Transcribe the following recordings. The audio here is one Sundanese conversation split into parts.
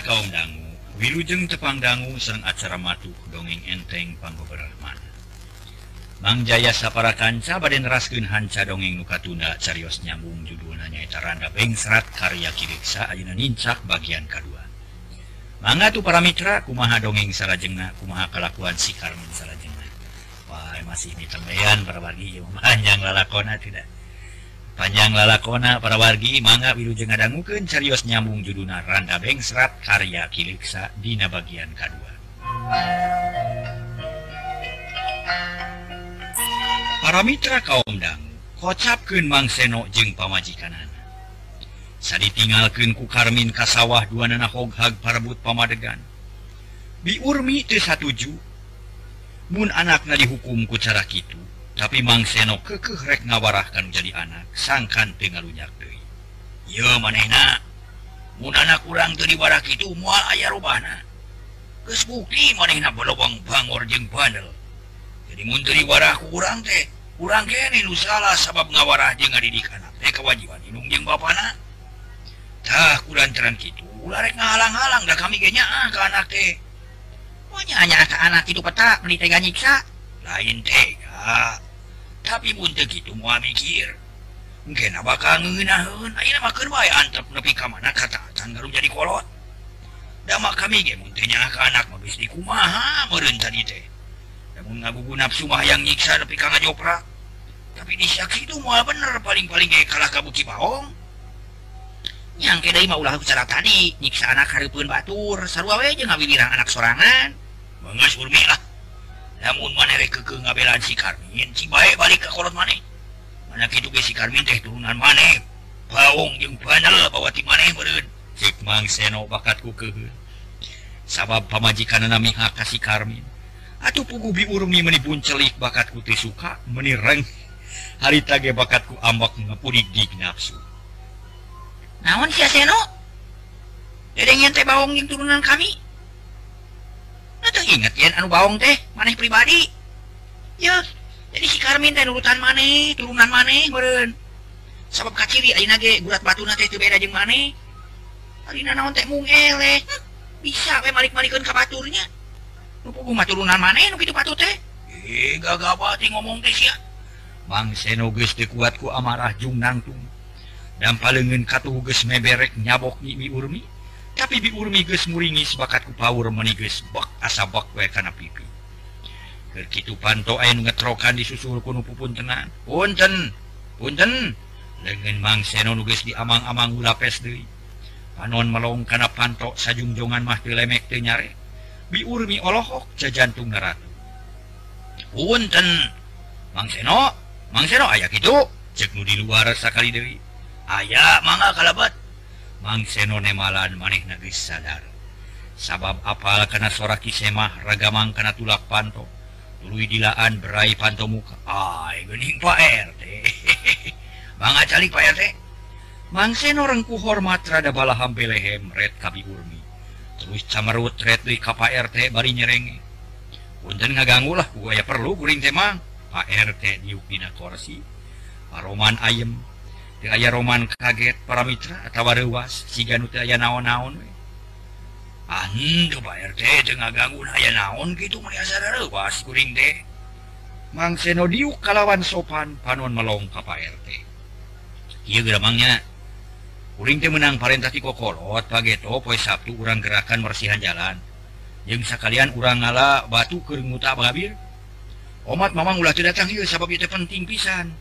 kaum dangu, wilujeng tepang dangu sareng acara matuh dongeng enteng panggoberahmana. Mang Jaya sapara kanca bade neraskeun hanca dongeng nu katunda carios nyambung judulna nyaeta Randa Bengsrat karya Ki Reksa ayeuna nincak bagian kadua. Mangga tuh para mitra kumaha dongeng salajengna, kumaha kalakuan si Karmin salajengna. Wah, masih ditembean para wargi panjang lalakona tidak. Panjang lalakona para wargi mangga wilujeng ngadangukeun carios nyambung judulna Randa Bengsrat karya Ki Reksa dina bagian kadua. Para mitra kaum dangu kocapkeun Mang Seno jeung pamajikanana. Saditinggalkeun ku Karmin ka sawah duanana hoghag parebut pamadegan. Bi Urmi teu satuju mun anakna dihukum ku cara kitu. Tapi Mang Seno keukeuh rek ngawarahkan jadi anak sangkan teu ngalunyak deui. Yeuh manehna mun anak urang teu diwarah kitu moal aya robahna. Geus bukti manehna bolobong bangor jeung bandel. Jadi mun teu diwarah ku urang teh, urang keneh nu salah sabab ngawarah jeung ngadidik anak teh kewajiban indung jeung bapana. Tah kulantaran kitu ulah rek ngahalang-halang da kami ge nyaah ka anak teh. Moal nyaah ka anak kitu peta meuni tega nyiksa. Lain tega. Tapi mun teu kitu moal mikir. Engkena bakal ngeunaheun, ayeuna mah keur wae antep nepi ka mana kataatan garu jadi kolot. Da mah kami ge mun teu nyaah ka anak mah geus dikumaha meureun tadi teh. Mun ngagugu nafsu mah hayang nyiksa nepi ka ngajoprak. Tapi disyak kitu moal bener paling-paling ge kalah ka buki baong. Nyangke deui mah ulah ku cara tadi, nyiksa anak hareupeun batur, sarua we jeung ngawiwirang anak sorangan. Geus Urmi lah. Lamun maneh rek keukeuh ngabelaan si Karmin, cing bae balik ka kolot maneh. Mana kitu ge si Karmin teh turunan maneh. Baong jeung bandel bawa ti maneh meureun. Cek Mang Seno bakat ku keukeuh. Sabab pamajikanana mihak ka si Karmin. Atuh puguh Bi Urmi meuni buncelik bakatku teu suka, meuni reng. Harita ge bakatku ambak ngapudig-dig nafsu. Naon sia Seno? Dedengen teh baong jeung turunan kami. Nah teu inget yen anu baong teh maneh pribadi. Yeuh, jadi si Karmin teh nurutan maneh, turunan maneh meureun. Sabab kaciri ayeuna ge gurat batuna teh teu beda jeung maneh. Arina naon teh mung eleh. Bisa we malik-malikeun ka baturnya. Nu puguh mah turunan maneh nu kitu patut teh. Eh, gagabah teh ngomong teh sia. Mang Seno geus teu kuat ku amarah jung nangtung. Dampa leungeun katuhu geus meberek nyabok Bi Urmi. Tapi Bi Urmi geus muringis bakat ku paur meuni geus bek asa bek we kana pipi. Keur kitu panto aya nu ngetrokan disusul ku nu pupuntenan. Punten, punten. Leungeun Mang Seno nu geus diamang-amang ulapes deui. Panon melong kana panto sajungjongan mah teu lemek teu nyare. Bi Urmi olohok jajantung ratu. Punten, Mang Seno, Mang Seno aya kitu? Cek nu di luar sakali deui. Aya mangga kalebet. Mang Seno nemalan manehna geus sadar. Sabab apal kana sora Ki Semah ragamang kana tulak panto. Tuluy dilaan berai panto muka. Ai geuning Pak RT. Mangga calik Pak RT. Mang Seno rengku hormat rada balaham belehem ret ka Bi Urmi. Terus camerut ret deui ka Pak RT bari nyerenge. Punten ngaganggu lah, ku aya perlu kuring teh mang. Pak RT diuk dina kursi. Paroman ayem. Teu aya roman kaget para mitra atawa reuwas siga nu teu aya naon-naon we. Ah henteu Pak RT teu ngaganggu aya naon kitu mah asa reuwas kuring teh. Mang Seno diuk kalawan sopan panon melong ka Pak RT. Ieu geramangnya. Kuring teh meunang parentah ti kokolot pageto poe Sabtu urang gerakan bersihan jalan. Jeung sakalian urang ngala batu keur nguta bagabir. Omat mamang ulah teu datang ieu sabab ieu teh penting pisan.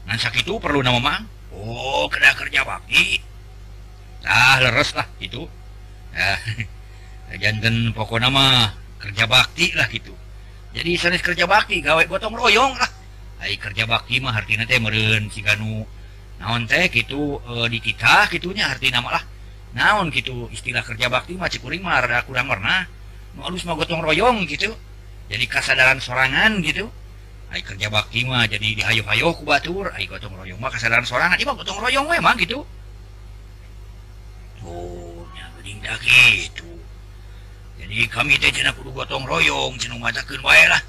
Ngan sakitu perlu na mamang. Oh, kena kerja bakti. Tah leres lah gitu. Nah, janten pokona mah kerja bakti lah gitu. Jadi sanes kerja bakti gawe gotong royong lah. Ai kerja bakti mah hartina teh meureun siga nu naon teh kitu dititah kitunya hartina mah lah. Naon kitu istilah kerja bakti mah cek kuring mah rada kurang warna. Nu alus mah gotong royong gitu. Jadi kasadaran sorangan gitu. Ai kerja bakti mah jadi dihayo-hayo ku batur, ai gotong royong mah kasadaran sorangan, ieu mah gotong royong we mah gitu. Oh, nya geuning da kitu. Jadi kami teh cenah kudu gotong royong, cenah macakeun wae lah.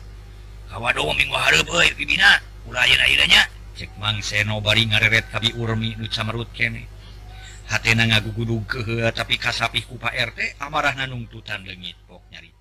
Kawado minggu hareup euy pibina, ulah ayeuna-ayeuna nya. Cek Mang Seno bari ngareret ka Bi Urmi nu camerut keneh. Hatena ngagugudug kehe tapi kasapih ku Pak RT amarahna nungtutan leungit pok nyarita.